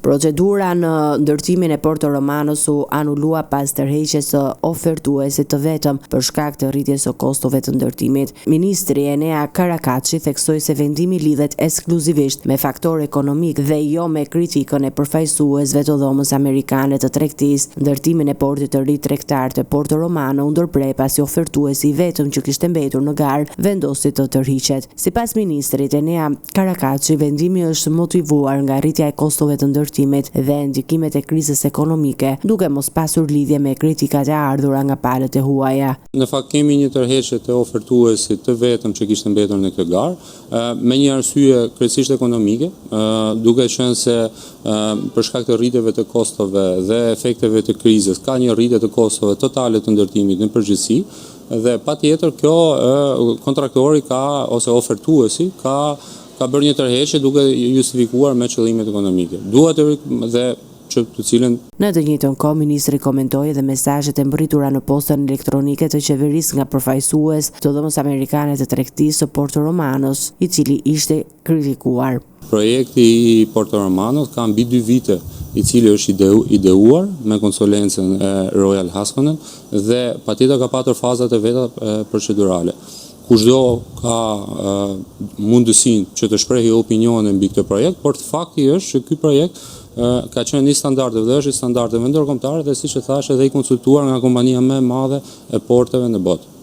Procedura në ndërtimin e Porto Romanos u anulua pas tërheqjes së ofertuesit të vetëm për shkak të rritjes së kostove të ndërtimit. Ministri Enea Karakaçi theksoi se vendimi lidhet ekskluzivisht me faktorë ekonomikë dhe jo me kritikën e përfaqësuesve të Dhomës Amerikane të Tregtisë. Ndërtimin e portit të ri tregtar të Porto Romano u ndërpre pasi ofertuesi i vetëm që kishte mbetur në garë vendosi të tërhiqet. Sipas ministrit Enea Karakaçi, vendimi është motivuar nga rritja e kostove të ndërtimit dhe ndikimet e krizës ekonomike, duke mos pasur lidhje me kritikat e ardhura nga palët e huaja. Në fakt kemi një tërheqje të ofertuesit të vetëm që kishte mbetur në këtë garë, me një arsye kryesisht ekonomike, duke qenë se për shkak të rritjeve të kostove dhe efekteve të krizës ka një rritje të kostove totale të ndërtimit në përgjithësi, Dhe patjetër kjo kontraktori ka ose ofertuesi ka ka bërë një tërheqje duke justifikuar me qëllimet ekonomike. Dua të dhe që të cilën Në të njëjtën kohë, ministri komentoi edhe mesazhet e mbërritura në postën elektronike të qeverisë nga përfaqësues të Dhomës Amerikane të Tregtisë së Porto Romanos, i cili ishte kritikuar. Projekti i Porto Romanos ka mbi dy vite i cili është ideu, ideuar me konsulencën e Royal Haskoning dhe patjetër ka patur fazat e veta procedurale. Kushdo ka mundësinë që të shprehë opinione mbi këtë projekt, por fakti është që ky projekt ka qenë i standardeve dhe është i standardeve ndërkombëtare dhe siç e thashë edhe i konsultuar nga kompania më e madhe e porteve në botë.